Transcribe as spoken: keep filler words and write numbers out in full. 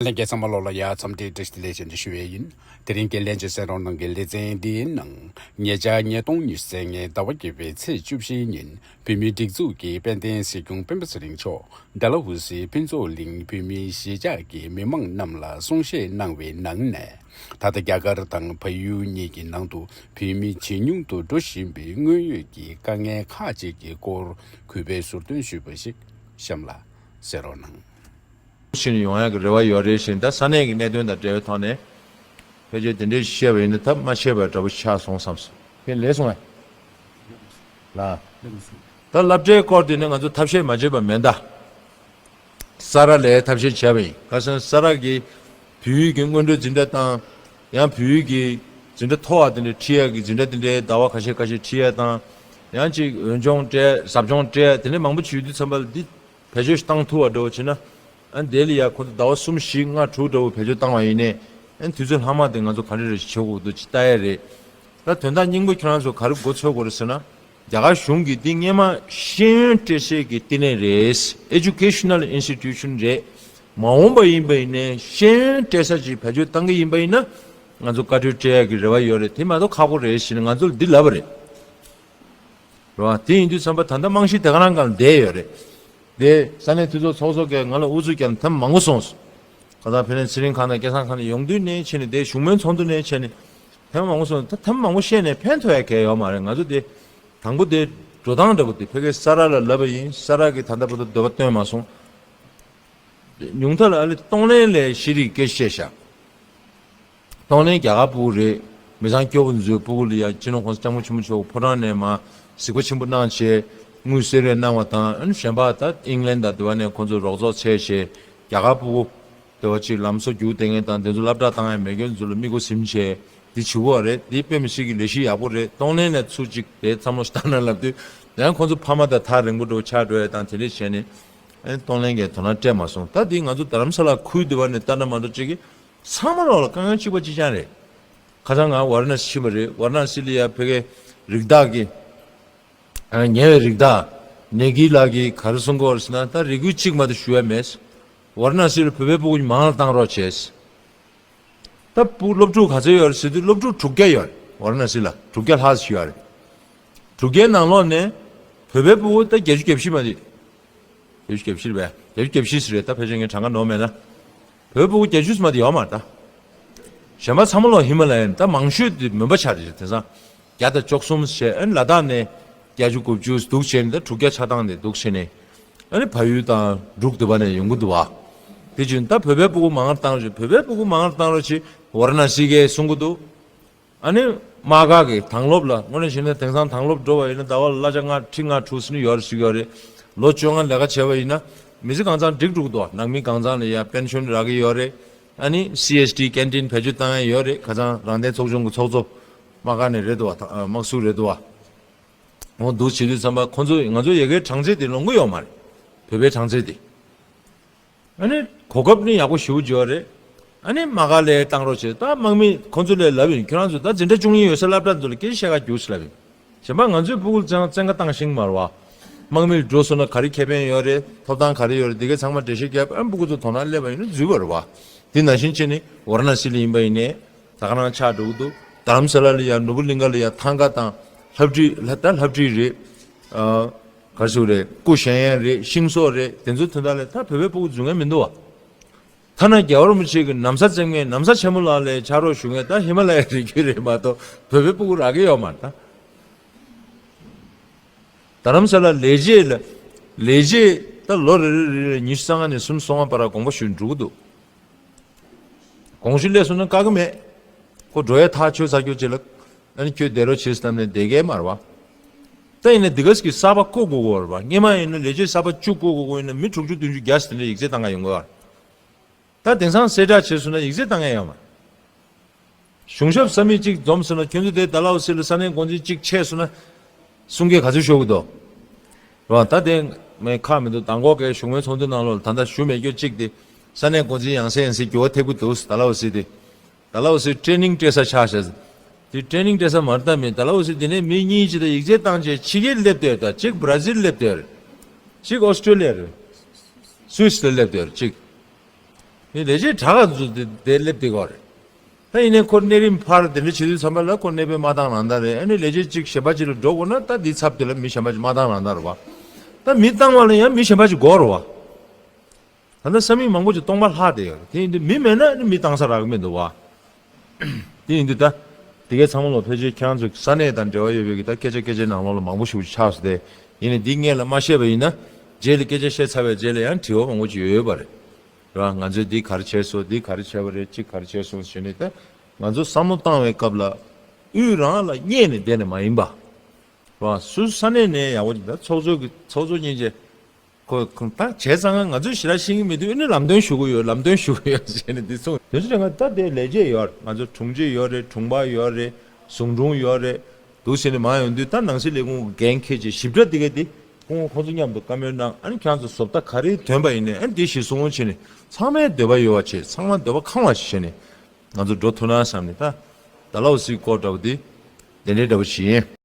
ལྷན་རྒྱས་ཚང་མ་ལོགས་ལ་ཡ་འཚམས་འདྲི་བཀྲ་ཤིས་བདེ་ལེགས་ཞུ་ཞུ་བའི་ཡིན། དེ་རིང་གི་ལྷན་རྒྱས་གསན་རོགས་གནང་གི་ལེ་ཚན་འདིའི་ནང་ཉེ་ཆར་ཉིས་སྟོང་ཉི་ཤུ་རྩ་ལྔའི་ཟླ་བ་བརྒྱད་པའི་ཚེས་བཅུ་བཞིའི་ཉིན་བོད་མིའི་སྒྲིག་འཛུགས་ཀྱི་དཔལ་ལྡན་སྲིད་སྐྱོང་སྤེན་པ་ཚེ་རིང་མཆོག་ཌལ་ཧོ་སི་ཕུན་ཚོགས་གླིང་བོད་མིའི་གཞིས་ཆགས་ཀྱི་མི་མང་རྣམས་ལ་གསུང་བཤད་གནང་བའི་ནང་ནས། ད་ལྟ་རྒྱ་གར་དང་བལ་ཡུལ་གཉིས་ཀྱི་ནང་དུ་བོད་མི་ཇེ་ཉུང་དུ་འགྲོ་བཞིན་པའི་དངོས་ཡོད་ཀྱི་དཀའ་ངལ་ཁག་ཅིག་གི་སྐོར་གུས་པས་ཟུར་འདོན་ཞུས་པ་ཞིག་གཤམ་ལ་གསན་རོགས་གནང་། ཕྱིན་ཡོང་ཡག་གི་རེ་བ་ཡོད་རེད་ཞེས། ད་ས་གནས་ཀྱི་གནད་དོན་དང་འབྲེལ་བའི་ཐོག་ནས་ཕལ་ཆེར་དེ་འདྲས་བཤད་པ་ཡིན་ན་ཐབས་མ་ཤེས་པའི་འདྲ་པོ་ཆགས་སོང་བསམ་སོང་། ཁྱེད་ལས་སོང་ངས་ལ། ད་སློབ་གྲྭའི་སྐོར་དེ་ནི་ང་ཚོ་ཐབས་ཤེས་མ་བྱས་པ་མེད་ད། ས་ར་ལས་ཐབས་ཤེས་བྱས་པ་ཡིན། ཁ་སང་ས་ར་གི་བོད་ཡིག་གི་སྔོན་འགྲོའི་འཛིན་གྲྭ་དང་། ཡང་བོད་ཡིག་གི་འཛིན་གྲྭ་མཐོ་བ་དེ་འདྲས་ཁྲིད་ཡག་གི་འཛིན་གྲྭ་དེ་འདྲའི་ཟླ་བ་ཁ་ཤས་ཁ་ཤས་ཁྲིད་ཡག་དང་། ཡང་ཅིག་འོས་སྦྱོང་སྤྲད། ཟབ་སྦྱོང་སྤྲད། དེ་འདྲས་མང་པོ་བྱེད་དུས་ཙམ་པ་ལ་འདི་བེད་སྤྱོད་བཏང་ཐུབ་པ་འདྲ་བོ་བྱས་ན། ཨ་ནི་དེ་ལ་ཡ་ཁོ་ཚོ་ཟླ་བ་གསུམ་བཞི་ལྔ་དྲུག་འདྲ་བོ་བེད་སྤྱོད་བཏང་བ་ཡིན་ནའི། ཨ་ནི་དུས་ཚོད་ལྷག་མ་དེ་ང་ཚོ་ག་འདྲ་རེ་བྱེད་དགོས་འདུག་ཅིག་ལྟ་ཡ་རེད། ད་དོན་དག་སྙིང་པོ་ཁྱེད་རང་ཚོ་ག་རེ་མགོ་ཚོད་དགོས་རེད་ཟེར་ན། རྒྱ་གར་གཞུང་གིས་འདི་སྔས་མ་ཤེས་ཡོན་སྤྲད་སའི་གི་ལྟེ་གནས་རེད། Educational Institution རེད། མ་འོངས་པ་ཡིན་པ་ཡིན་ནའི་ཤེས་ཡོན་སྤྲད་ས་ཅིག་བེད་སྤྱོད་བཏང་གི་ཡིན་པ་ཡིན་ན། ང་ཚོ་བཀའ་འཁྲོལ་སྤྲད་ཡག་གི་རེ་བ་ཡོད་རེད། དེ་མ་གཏོགས་ཁག་པོ་རེད་ཟེར་ནས་ང་ཚོ་ལ་འདི་ལབ་པ་རེད། རེད་བ། དེ་ཡིན་དུས་ཙམ་པ་ད་ལྟ་རྨང་གཞི་དེ་ག་རང་སྒང་ལ་བསྡད་ཡོད་རེད། དེ་ས་གནས་འཐུས་ཚོགས་ཚོགས་གཙོ་གིས་ང་ལ་ཨུ་ཚུགས་རྒྱབ་ནས་ཐེངས་མང་པོ་གསུངས་སོང་། ཁ་སང་ཕེ་ནས་ཚེ་རིང་ཁང་དང་སྐལ་བཟང་ཁང་ནས་ཡོང་དུས་ནས་བྱས་ནས། དེ་བཞུགས་མོལ་ཚོགས་འདུ་ནས་བྱས་ནས་ཐེངས་མང་པོ་གསུངས། ད་ཐེངས་མང་པོ་བཤད་ནས་ཕན་ཐོགས་ཡ་གང་ཡང་ཡོད་མ་རེད། ང་ཚོ་དེ་དང་པོ་དེ་འགྲོ་སྟངས་འདྲ་པོ་དེ་ཕ་གིར་ས་ར་ལ་ལབ་པ་ཡིན། ས་ར་གིས་ད་ལྟ་བར་དུ་འདོད་པ་སྟོན་མ་སོང་། ཉུང་མཐའ་ལ་ཨ་ལེ་གཏོང་ལེན་ལ་ཤེས་རིག་སྐད་ཆ་བཤད་ཤག་གཏོང་ལེན་རྒྱ་གར་ཕྲུ་གུ་རེད། མི་ཚང་སྐྱོ་པོ་ཚོའི་ཕྲུ་གུ་ལ་ཡ་སྤྱི་ནོར་༸གོང་ས་༸སྐྱབས་མགོན་ཆེན་པོ་མཆོག་ཕོ་བྲང་ནས་མར་གཟིགས་པ་ཆེན་པོ་གནང་བྱས། དངུལ་གསོལ་རས་གནང་བ་དང་། ཨ་ནི་གཞན་པ་ད་ཨིང་ལན་དང་དེ་བ་ནས་ཁོང་ཚོ་རོགས་ཚོགས་བྱས་བྱས། རྒྱ་གར་ཕྲུ་གུ་དེ་བ་ཅིག་ལམ་བཟོ་རྒྱུག་བསྡད་མཁན་དང་། དེ་ཚོ་སློབ་གྲྭ་བཏང་ཡ་མེད་མཁན་ཚོ་ལ་མིག་སྒོ་ཟིམ་བྱས། འདི་བྱེད་དགོས་རེད། འདི་དཔེ་མི་སྲིད་ཀྱི་ལས་གཞི་ཡག་པོ་རེད། གཏོང་ལེན་ལ་ཚུར་ཅིག་དེ་བསམ་བློ་ཞིག་བཏང་ན་ལབ་དུས། ཡང་ཁོང་ཚོ་ཕ་མ་དང་ཐག་རིང་པོ་འགྲོ་ཆགས་འགྲོ་ཡ་དང་དེ་འདྲས་བྱས་ནས། ཨ་ནི་གཏོང་ལེན་གྱི་དོ་སྣང་སྤྲད་མ་སོང་། ད་འདི་ང་ཚོ་རྡ་རམ་ས་ལ་ཁུལ་དེ་བ་ནས་ལྟ་ན་མ་གཏོགས་ཅིག་གི་ཚང་མ་ལོག་ལ་དཀའ་ངལ་གཅིག་པ་གཅིག་རྐྱང་རེད། ཁ་སང་ང་ཝཱ་ར་ཎ་སི་ཕྱིན་པ་རེད། ཝཱ་ར་ཎ་སི་ལ་ཡ་ཕ་གིའི་རིགས་བདག་གི། ཨ། ཉེ་བའི་རིགས་བདག་ནེ་གི་ལགས་ཀྱིས་ག་རེ་གསུང་གི་ཡོད་རེད་ཟེར་ན། ད་རེ་སྐུལ་གཅིག་མ་གཏོགས་ཞུ་ཡ་མེད། ཝཱ་ར་ཎ་སི་ལ་བོད་པའི་ཕྲུ་གུ་མང་ལ་བཏང་རོགས་བྱས། ད་ཕྲུ་གུ་སློབ་ཕྲུག་ག་ཚོད་ཡོད་རེད་ཟེར་དུས། སློབ་ཕྲུག་དྲུག་བརྒྱ་ཡོད་རེད། ཝཱ་ར་ཎ་སི་ལ་དྲུག་བརྒྱ་ལྷག་ཞིག་ཡོད་རེད། དྲུག་བརྒྱའི་ནང་ལོགས་ནས་བོད་པའི་ཕྲུ་གུ་ད་བརྒྱད་ཅུ་གྱ་བཞི་མ་གཏོགས། བརྒྱད་ཅུ་གྱ་བཞི་རེད་པས། བརྒྱད་ཅུ་གྱ་བཞི་ཟེར་རེད། ད་ཕལ་ཆེར་ངས་གྲངས་ཀ་ནོར་མེད་ན། བོད་ཕྲུ་གུ་བརྒྱད་ཅུ་ཙམ་མ་གཏོགས་ཡོད་མ་རེད་ད། གཞན་པ་ཚང་མ་ལོག་ཧི་མ་ལ་ཡ་ཡིན། ད་མང་ཤོས་དེ་མོན་པ་ཆགས་རེད། དེང་སང་བརྒྱ་དང་བཅུ་གསུམ་བྱས། ཨ་ནི་ལ་དྭགས་ནས་བརྒྱད་ཅུ་དགུ་བཅུ་འདུག་བྱས་ནས། ད་དྲུག་བརྒྱ་ཆགས་སྟངས་དེ་འདུག་བྱས་ནས། ཨ་ནི་བལ་ཡུལ་དང་འབྲུག་དེ་བ་ནས་ཡོང་གི་འདུག་བ། དེ་བྱས་ད་བོད་པའི་ཕྲུ་གུ་མང་བཏང་རོགས་བྱེད། བོད་པའི་ཕྲུ་གུ་མང་བཏང་རོགས་བྱེད། ཝཱ་ར་ཎ་སི་གིས་གསུང་གི་འདུག་ཨ་ནི་དམག་སྒར་གྱི་དྭང་སློབ་ལ། དངོས་གནས་བྱས་ན་དེང་སང་དྭང་སློབ་འགྲོ་བ་ཡིན་ན་ཟླ་བ་ལ་གླ་ཆ་ལྔ་ཁྲི་ལྔ་དྲུག་ཟེར་ནི་ཡོད་རེད་ཟེར་གྱི་ཡོད་རེད། ལོ་བཅོ་ལྔ་ལས་ཀ་བྱས་པ་ཡིན་ན་མི་ཚེ་གང་ཚང་འགྲིག་འགྲོ་གི་འདུག་ནང་མི་གང་ཚང་ལ་ཡ་པེན་ཤོན་རག་གི་ཡོད་རེད། ཨ་ནི་སི་ཨེས་ཌི་ཀེན་ཊིན་བེད་སྤྱོད་བཏང་ཡ་ཡོད་རེད། ཁ་སང་རང་བདེན་ཚོགས་ཆུང་གི་ཚོགས་གཙོ་དམག་སྒར་ནས་རེད་འདུག་བ། དམག་ཟུར་རེད་འདུག་བ། འོ་འདུག་བྱེད་དུས་ཙམ་པ་ཁོང་ཚོ། ང་ཚོ་ཡ་གིའི་གྲངས་ཚད་དེ་ལོངས་ཀྱི་ཡོད་མ་རེད། བོད་པའི་གྲངས་ཚད་དེ། ཨ་ནི་གོ་སྐབས་ནི་ཡག་པོ་ཞེ་པོ་ཅིག་ཡོད་རེད། ཨ་ནི་དམག་སྒར་ལ་བཏང་རོགས་བྱེད། ད་དམག་མི་ཁོང་ཚོ་ལ་ལབ་ཡིན། ཁྱོད་རང་ཚོ་ད་འཛིན་གྲྭ་བཅུ་གཉིས་ཡོད་སའི་སློབ་གྲྭ་ཚོ་ལ་སྐད་ཆ་བཤད་ག་རྒྱུགས་ཟེར་ལབ་ཡིན། གཞན་པ་ང་ཚོའི་ཕྲུ་གུ་ལ་བཙན་བཙན་བཀའ་བཏང་ཤེས་ཀྱི་མ་རེད་བ། དམག་མི་ལ་འགྲོ་སོང་ན་ག་རེ་ཁེ་ཕན་ཡོད་རེད། ཐོབ་ཐང་ག་རེ་ཡོད་རེད། འདི་གའི་ཚང་མ་འགྲེལ་བཤད་བརྒྱབ། ཨ་ཕྲུ་གུ་ཚོ་དོ་སྣང་སླེབས་པ་ཡིན་ན་འཛུལ་བ་རེད་བ། དེ་ནང་བཞིན་བྱས་ནས་ཝཱ་ར་ཎ་སི་ལ་ཡིན་པ་ཡིན་ནའི་ད་ག་རང་ཆགས་འགྲོ་གི་འདུག་རྡ་རམ་ས་ལ་ལ་ཡ། ནོར་བུ་གླིང་ག་ལ་ཡ། ཐང་ག་དང་ལྷ་བྲིས་ལ། ད་ལྷ་བྲིས་རེད། ཨ། ག་རེ་ཟེར་དགོས་རེད། སྐུ་བཞེངས་ཡས་རེད། ཤིང་བཟོ་རེད། དེ་ཚོའི་དོན་དག་ལ་ད་བོད་པའི་ཕྲུ་གུ་འཛུལ་མཁན་མི་འདུག་བ། ཐ་ན་རྒྱལ་བ་རིན་པོ་ཆེ་གི་ན་བཟའ་བཙེམ་མཁན། ན་བཟའ་ཆེན་མོ་ལགས་ལ་ཕྱག་རོགས་ཞུ་མཁན་ད་ཧི་མ་ལ་ཡའི་རི་རྒྱུད་རེད་མ་གཏོགས་བོད་པའི་ཕྲུ་གུ་རག་གི་ཡོད་མ་རེད་ད། རྡ་རམ་ས་ལ་ལས་བྱེད་ལ། ལས་བྱེད་ད་ལོ་རེ་རེ་རེ་རེ་ཉི་ཤུ་རྩ་ལྔ་ནས་སུམ་ཅུ་སོ་ལྔ་བར་དགོངས་པ་ཞུས་འགྲོ་གི་འདུག་དགོངས་ཞུ་སླེབས་སོང་ན་དཀའ་གི་མེད། ཁོ་འགྲོ་ཡ་ཐག་ཆོད་ཚར་རྒྱུ་ཅིག་ལ། ཨ་ནི་ཁྱོད་བསྡད་རོགས་བྱེད་ཟེར་ནས་བསྡད་མཁན་མ་རེད་བ། ད་ཡིན་ན་འདི་ག་ཞིག་གི་གསར་པ་བསྐོ་དགོས་ཀྱི་ཡོད་རེད་བ། སྔོན་མ་ཡིན་ན་ལས་བྱེད་གསར་པ་བཅུ་བསྐོ་དགོས་ཀྱི་ཡིན་ན་མི་དྲུག་ཅུ་བདུན་ཅུ་བརྒྱ་ཞིག་དེ་འདྲ་ཡིག་ཚད་བཏང་ག་ཡོང་གི་ཡོད་རེད། ད་དེང་སང་གསལ་བསྒྲགས་བྱས་སོང་ན་ཡིག་ཚད་བཏང་མཁན་ཡོད་མ་རེད། གཞུང་ཞབས་ས་མིག་གཅིག་འཛོམས་སོང་ན། ཁྱོད་ཚོ་དེ་ཌལ་ཧོ་སི་ལ་ས་གནས་འགོ་འཛིན་གཅིག་ཆད་སོང་ན་གསུང་སྐད་ག་ཚོད་ཤོར་གི་འདུག་རེད་བ། ད་དེ་ངས་ཁག་མི་འདུག་མདང་དགོང་གི་བཞུགས་མོལ་ཚོགས་འདུ་ནང་ལོགས་ལ་ད་ལྟ་ཞུ་མེད་རྒྱུ་གཅིག་དེ། ས་གནས་འགོ་འཛིན་ཡང་སེ་ཡང་སེ་འགྱུར་བ་ཐེབས་ཀྱི་འདུག་ཌལ་ཧོ་སི་དེ། ཌལ་ཧོ་སི་ཊེ་ནིང་སྤྲད་ས་ཆགས་ཤག་དེ་ཊེ་ནིང་སྤྲད་ས་མ་རེད་ད། མི་ཌལ་ཧོ་སི་དེ་ནས་མི་གཉིས་ཅིག་ད་ཡིག་ཚད་བཏང་བྱས་ཕྱི་རྒྱལ་སླེབས་བསྡད་ཡོད་ད། གཅིག་བྷ་ར་ཛིལ་སླེབས་བསྡད་ཡོད་རེད། གཅིག་ཨོ་སི་ཀྲོ་ལི་ཡ་རེད། སུད་སི་ལ་སླེབས་བསྡད་ཡོད་རེད་གཅིག་ནི་ལས་བྱེད་དྲག་ག་ཚོ་དེ་དེ་སླེབས་བསྡད་ཀྱི་ཡོད་རེད། ད་ཡིན་ནའི་ཁོ་གནས་རིམ་འཕར་དེ་འདྲ་བྱེད་དུས་ཙམ་པ་ལ་ཁོ་གནས་དཔེ་མ་བཏང་རང་བཏང་རེད། ཨ་ནི་ལས་བྱེད་གཅིག་གཞན་པ་གཅིག་ལ་འགྲོ་དགོས་ན་ད་འདི་ཚབ་དེ་ལ་མི་གཞན་པ་གཅིག་མ་བཏང་རང་བཏང་རེད་བ། ད་མི་བཏང་བ་ལ་ཡང་མི་གཞན་པ་གཅིག་དགོས་རེད་བ། ད་ལྟ་ས་མིག་མང་པོ་ཅིག་སྟོང་པ་ལྷག་བསྡད་ཡོད་རེད། དེ་ཡིན་དུས་མི་མེད་ན་ནི་མི་བཏང་ས་རག་གི་མི་འདུག་བ། དེ་ཡིན་དུས་ད་དེ་གའི་ཚང་མ་ལ་ཕལ་ཆེར་ཁྱེད་རང་ཚོ་ས་གནས་དང་འབྲེལ་བ་ཡོད་པའི་གི་ད་སྐད་ཆ་སྐད་ཆའི་ནང་ལོགས་ལ་མང་པོ་ཞིག་ཆགས་སོང་སྟེ། ཡིན་ནའི་འདི་སྔོན་ལ་མ་བཤད་པ་ཡིན་ན་རྗེས་ལ་སྐད་ཆ་བཤད་ཚར་བའི་རྗེས་ལ་ཡང་དྲི་བ་མང་པོ་ཅིག་ཡོད་ཡོད་པ་རེད། རེད་བ། ང་ཚོས་འདི་ག་རེ་བྱས་སོང་། འདི་ག་རེ་བྱས་པ་རེད། གཅིག་ག་རེ་བྱས་སོང་ཞེས་ནས་ད་ང་ཚོ་བསམ་བློ་བཏང་བའི་སྐབས་ལ་དབུས་རང་ལ་བསྙད་ནས་བསྡད་ནས་མ་ཡིན་པ། རེད་བ། སུ་ས་གནས་ནས་ཡག་པོ་ཅིག་ད་ཚོགས་གཙོ་གི་ཚོགས་གཙོ་སྙིང་རྗེ། ཁོ་ཁོ་ད་བྱས་ཙང་ང་ཚོས་ཞེ་དྲག་ཤེས་ཀྱི་མི་འདུག་ཨ་ནི་ལམ་སྟོན་ཞུ་གི་ཡོད། ལམ་སྟོན་ཞུ་གི་ཡོད་ཟེར་ནས་འདི་གསུངས། དེ་ཚོ་ང་ད་དེ་ལས་བྱེད་ཡོད་རེད། ང་ཚོ་དྲུང་ཆེ་ཡོད་རེད། དྲུང་པ་ཡོད་རེད། ཟུང་དྲུང་ཡོད་རེད། འདུག་ཟེར་ནས་མ་ཡོང་དུས་ད་ནང་སྲིད་ལས་ཁུངས་འགན་འཁྱེར་བྱས་ཞིབ་ཕྲ་དེ་ག་དེ་ཁོང་ཁོང་ཚོ་མཉམ་དུ་བཀའ་མོལ་གནང་། ཨ་ནི་ཁྱེད་རང་ཚོ་བཟོ་ལྟ་ག་རེ་འདོན་པ་ཡིན་ནའི་ཨ་ནི་དེ་གཞིར་བཟུང་བྱས་ནས་ཚང་མའི་འདོད་པ་ཡོད་པ་བྱས། ཚང་མ་འདོད་པ་ཁེངས་པ་ཞིག་བྱས་ནས་ང་ཚོ་འགྲོ་ཐུབ་ན་བསམ་ནས། ད་ཌལ་ཧོ་སི་སྐོར་འདྲ་པོ་དེ་དེ་འདྲའི་འདྲ་པོ་ཞིག་ཡིན།